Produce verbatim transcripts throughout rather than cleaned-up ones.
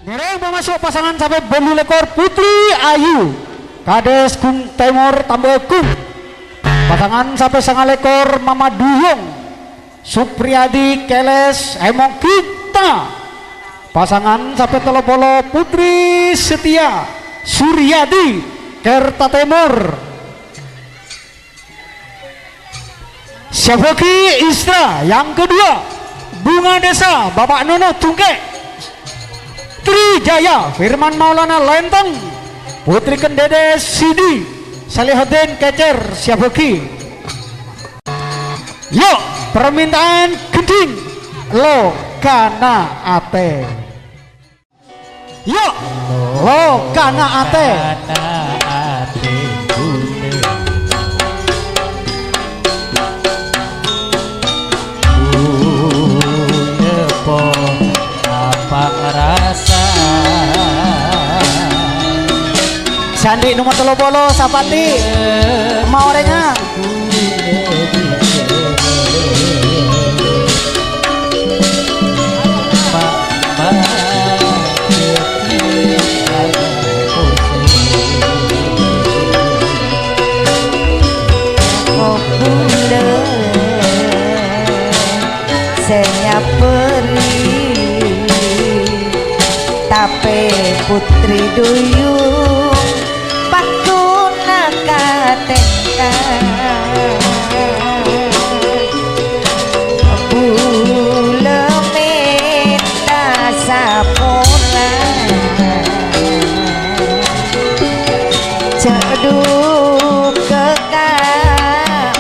Ngèrèng pamaso' pasangan sampè' bâllu lèkor Putri Ayu, Kades Gung Tèmor Tambâgung. Pasangan sampè' sanga lèkor Mama Duyung, Supriyadi Keles Emong Gita. Pasangan sampè' tello polo Putri Setia, Suryadi, Kerta Tèmor. Sèbâgi istra yang kedua, Bunga Desa, Bapak Nono Tungke. Tri Jaya, Firman Maulana Lenteng. Putri Kendede Sidi, Salihuddin Kecer, sèbâgi. Yo, permintaan gendhing, Lokana Atè. Yo, Lokana Atè. Sè andi' nomer tello polo, Sapati. Maorèngnga. Sè nyabâri, tapè Putri Duyung pagghun akatèngka. Bulâ mènta sapola, jhâ' dukaka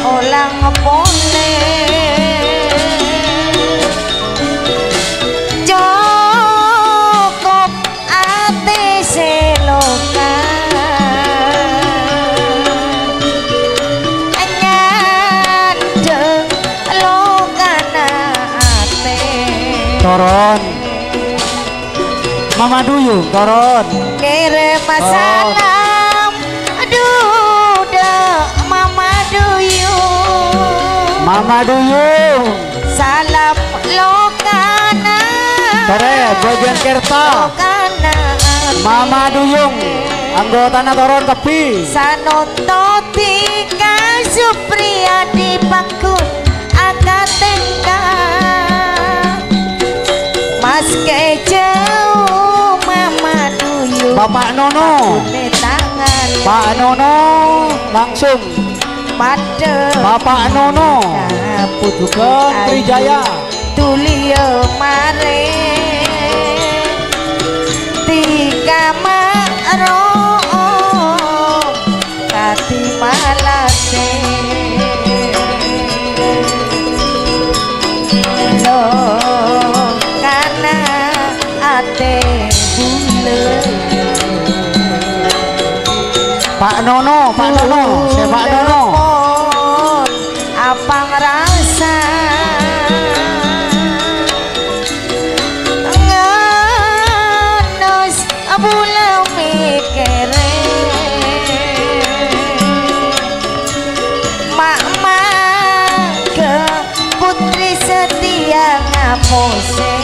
olang polè. Cokop atè sè loka, nyandhâng lokana atè. Toron. Mama Duyung, toron. Kèrèm Toron. Salam dudâ' Mama Duyung. Mama Duyung. Salam lokana. Torè, bâgiyân kèrta. Lokana. Mama Duyung, anggotana toron kabbhi. Sanonto dhika Supriyadi pagghun akatèngka. Maskè jhâu Mama Duyung. Bapak Nono. Pagghun è tangan. Pak Nono, langsung. Padhâ Bapak Nono, Putri Sugeng Ayu Trijaya. Duliyâ marè dhika ma'ro kadhi malasè. Lokana atè bulâ. Pak Nono, Pak Nono, sè Pak Nono. Apangrasa nganos bulâ mèkkèrè. Ma'-, maga Putri Setia ngaposè.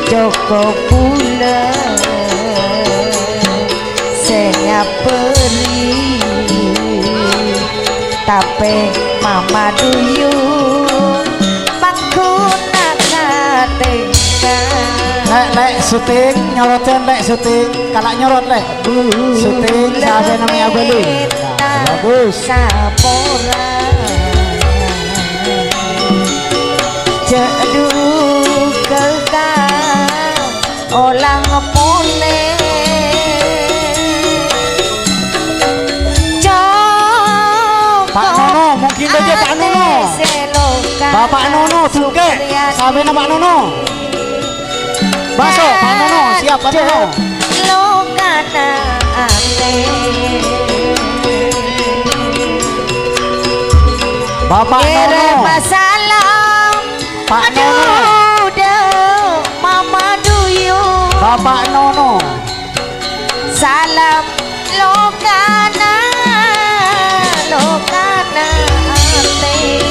Cokop bulâ sè nyabâri, tapè Mama Duyung pagghun akatèngka. Lè', Lè', syuting, nyorot, Lè', syuting. Kala' nyorot, Lè'. Syuting, sampè' namanya Bali. Nah, bagus. Sapora. Jhâ' dukaka olang polè. Pak Nono, mungkin saja Pak Nono. Bapak Nono, Tungke. Sampèyan Pak Nono. Baso, Pak Nono, siap, Pak Nono. Lokana atè. Bapak Nono. Kèrèm salam. Pak Nono. Dudâ' Mama Duyung. Bapak Nono. Salam lokana, lokana atè.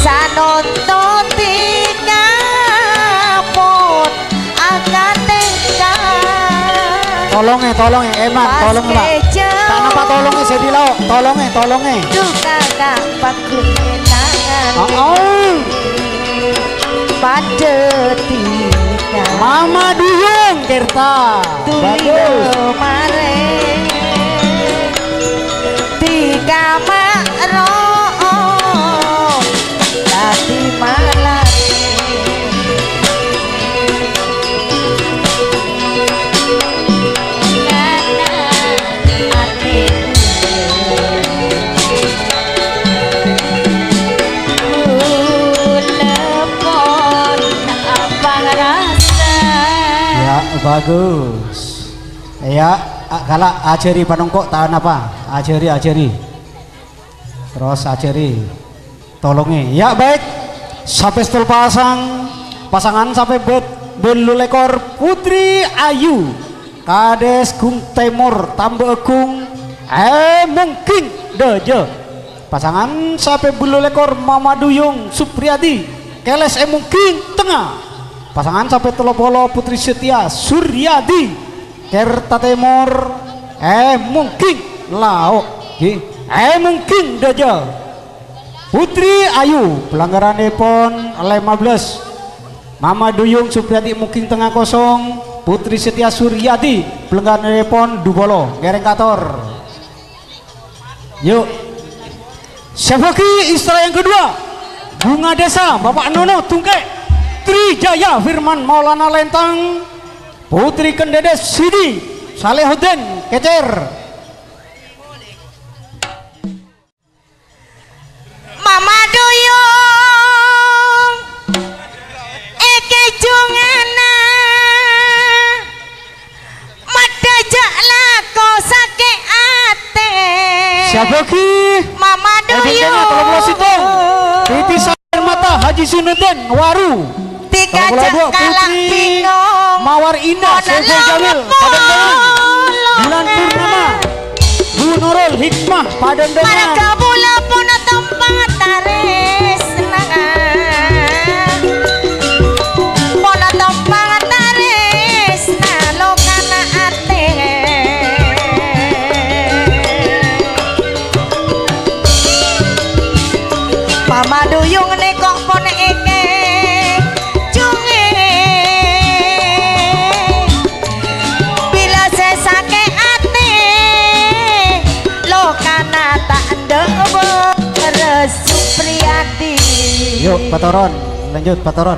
Sanonto dhika Tolongè, tolongè, Eman, tolongè, Pak. Pas kejauh. Ta' napa tolongè, sè di lao', tolongè, tolongè. Duh, kakak, paghun tangan. Oh, oh. Padâ tika. Mama Duyung, Kerta. Tuli Bagus. Lo mare. Tika ma'ro. Dadi malare. Ngana ati kula pon pangrasa. Ya, bagus. Ya, a-, kala' ajhâri panongko' ta' napa. Ajhâri, ajhâri. Terros ajhâri. Tolongè. Ya, baik. Sapèstol pasang, pasangan sapè bâ-, bâllu lèkor Putri Ayu, Kadès Gung Tèmor, Tamba Agung, È Mongghing Dâjâ. Pasangan sapè bâllu lèkor Mama Duyung Supriyadi, Kelès È Mongghing Tengnga. Pasangan sapè tello polo Putri Setia Suryadi, Kerta Tèmor, È Mongghing Lao', ghi, È Mongghing Dâjâ. Putri Ayu, pelanggaranèpon lèma bellâs. Mama Duyung Supriyadi Mongghing Tengnga kosong, Putri Setia Suryadi, pelanggaranèpon du polo. Ngèrèng kator. Yuk. Sè bâgi istra yang kedua. Bunga Desa, Bapak Nono Tungke. Trijaya Firman Maulana Lentang. Putri Kendede Sidi Salehuddin Kecer. Mama Duyung, èkè jungana, madâjâ lako sakè' atè. Sè bâgi. Mama Duyung. Titi Sair Mata Haji Sunuddin Waru. Tika Kalau bola dua, cakala Putri bingung. Mawar Indah, Mona Sojo Jamil, lama. Padang Dengan. Bulan Purnama, Bu Nurul Hikmah, Padang Dengan. Marga bola pona tompang taresna. Pona tompang taresna, lokana atè. Mama Duyung nèko pon èkè jungè. Bilâ sè sakè' atè, lokana ta' endâ' bârâs Supriyadi. Yuk, patoron. Lanjut, patoron.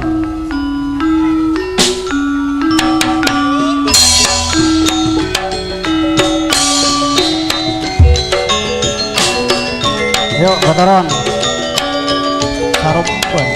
Yuk, patoron. Sarompan.